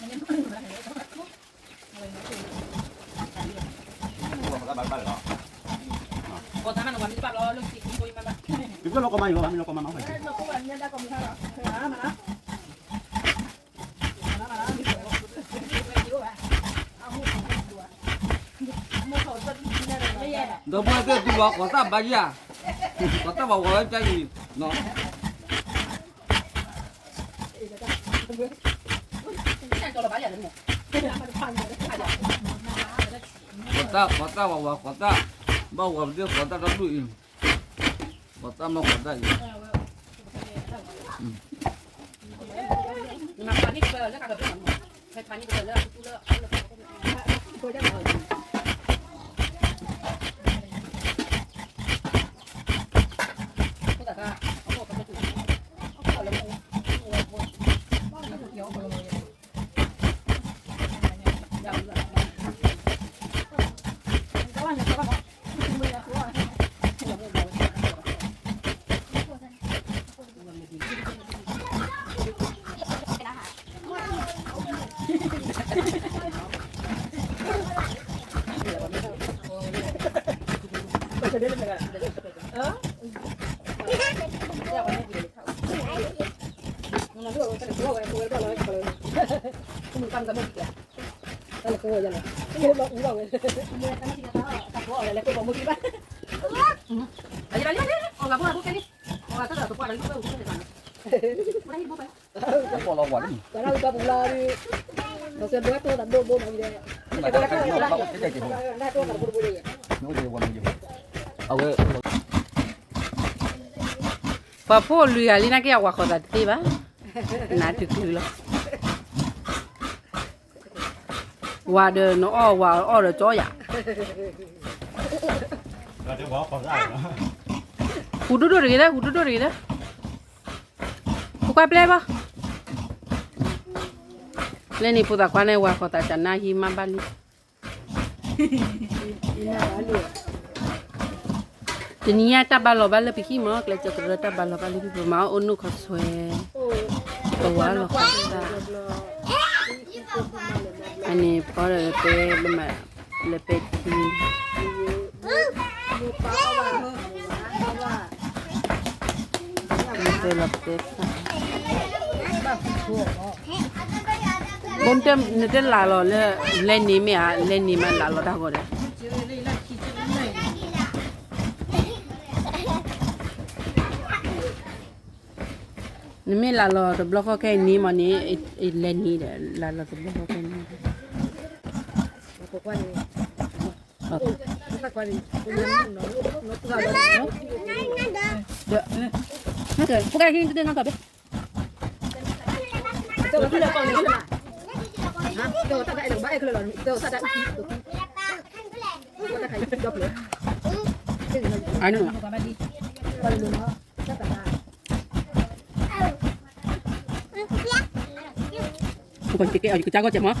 ဒီပုၢ်ဝဲၢ်သ့ၣ် သုဝၤဃိးသၣ်ဘါယၤ, ဃိးသၣ်ဝဲဝဲတၢ်အံၤနီၤ, ဃိးသၣ် ဃိးသၣ်ဝဲဝဲဃိးသၣ်, ဘၣ်ဝဲပဒ့ဃိးသၣ်တၢ်ဒူၣ်အံၤ, ဃိးသၣ်မ့ၢ်ဃိးသၣ်အံၤ, ပှၤဖိလွံၢ်ဂၤလံ နာ်က့အဝၤဃိးသးတသ့ဘၣ်, နးတကျုၤလီၤ. ဝၤဒီးနအီၣ် ဝၤအီၣ်ဒီးကၠီယၤ, ဟူးဒိၣ်ဒိၣ်တဂ့ၤလၢ ဟူးဒိၣ်ဒိၣ်တဂ့ၤလၢ, ဖိခွါပျဲၢ်ဘၣ်, လၢန့ၣ်ဖိသၣ်ခွါန့ၣ် ဝၤဃိးသးကနၣ်ဟံးမးဘၣ်လံ. တနံၤညါတၢ်ဘၣ်လီၤဘၣ်လၢပဟံၣ်မး ကျဲးစၢးကရၢတၢ်ဘၣ်လီၤဘၣ်လၢပမၤအီၣ်အိၣ်နိၣ်ခီဆွဲ, ပဝၤလီၤဃိးသး, အန့ၣ်ဖီဒီးပဲ လၢပဲထံ တဲလီၤတဲဖး, ဘိၣ်တဲနတဲလၢလီၤလၢ လဲၤန့ၢ်မ့ၢ်ဧါ, လဲၤန့ၢ်မးလၢလီၤတၢ်ဂီၤဒီး, နမ့ၢ်လၢလီၤတဘျီဃီခဲအံၤန့ၣ်မးန့ၣ်, လဲၤန့ၢ်ဒီး လၢလီၤတဘျီဃီခဲအံၤန့ၣ်, ဖိၣ်ဃဲဟံၣ်တဒ့ၣ်နီၢ်ကီၢ်ဘ့ၣ် အန့ၣ်, ကကဲအီၤ ကကဲကီၢ်ကဲမး,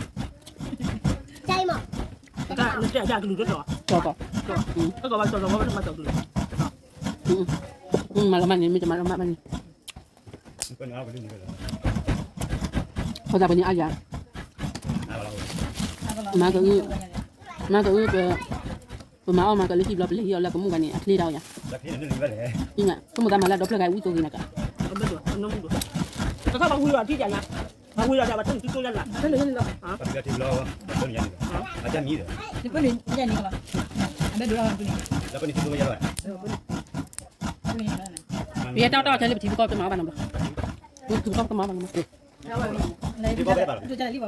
ကကဲကလူးတတီၤ, ကကဲ, မၤလီၤမးန့ၣ် မ့ၢ်တမၤလီၤမးမးန့ၣ်, ဖိသၣ်ပှၤန့ၣ်အါယၤ, မၤက, မၤက, ပမၤအီၣ်မၤကလၢဟံၣ်ဘျီ ပလဲၤဟံးအီၤလၢကမူၣ်ဂၤန့ၣ် အချ့ဒၣ်အီၤယၤ, ဆိကမိၣ်သးမၤလၢဒီဖျၢၣ်ဂၤဝံၣ်သိဂ့ၤနၤက, ယဲတၢ်တၢ်ထဲလၢပထံပကီၢ်တမၤအီၣ်ဘၣ်နီတဘျီ, ပထံပကီၢ်တမၤအီၣ်ဘၣ်နီတဘျီ.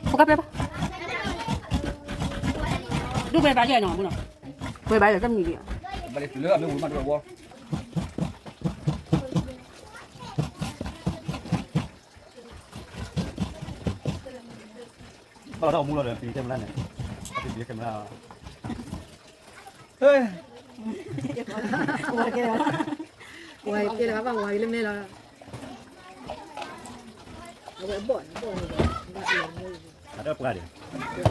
ဖိခွါပျဲၢ်ဘၣ်, ဒိၣ်ပှဲၤဘၣ်ယဲၢ်နီၤ, ပှဲၤဘၣ်ယဲၢ်တမံၤလံ, ဘၣ်လၢတုၤလၢအမ့ၢ်ဝံၤမးဒိၣ်ဝီ ဘၣ်လီၤတၢ်အိၣ်မူလီၤဒီး ပံၤခဲမလၢ်န့ၣ်, ပံၤခဲမလၢ်, ဝဲကဲလၢဘၣ်ဝါက့ၤလၢမဲလီၤ, အဝဲအဘီၣ်န့ၣ်, အတၢ်ပှၢ်ဒီး,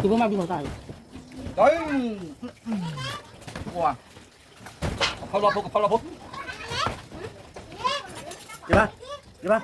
သူဖိမးဘုဃီၤသၣ်, ဒီး, ကဖီလီၤဖိ ကဖီလီၤဖိ, ယဘၣ်, ယဘၣ်.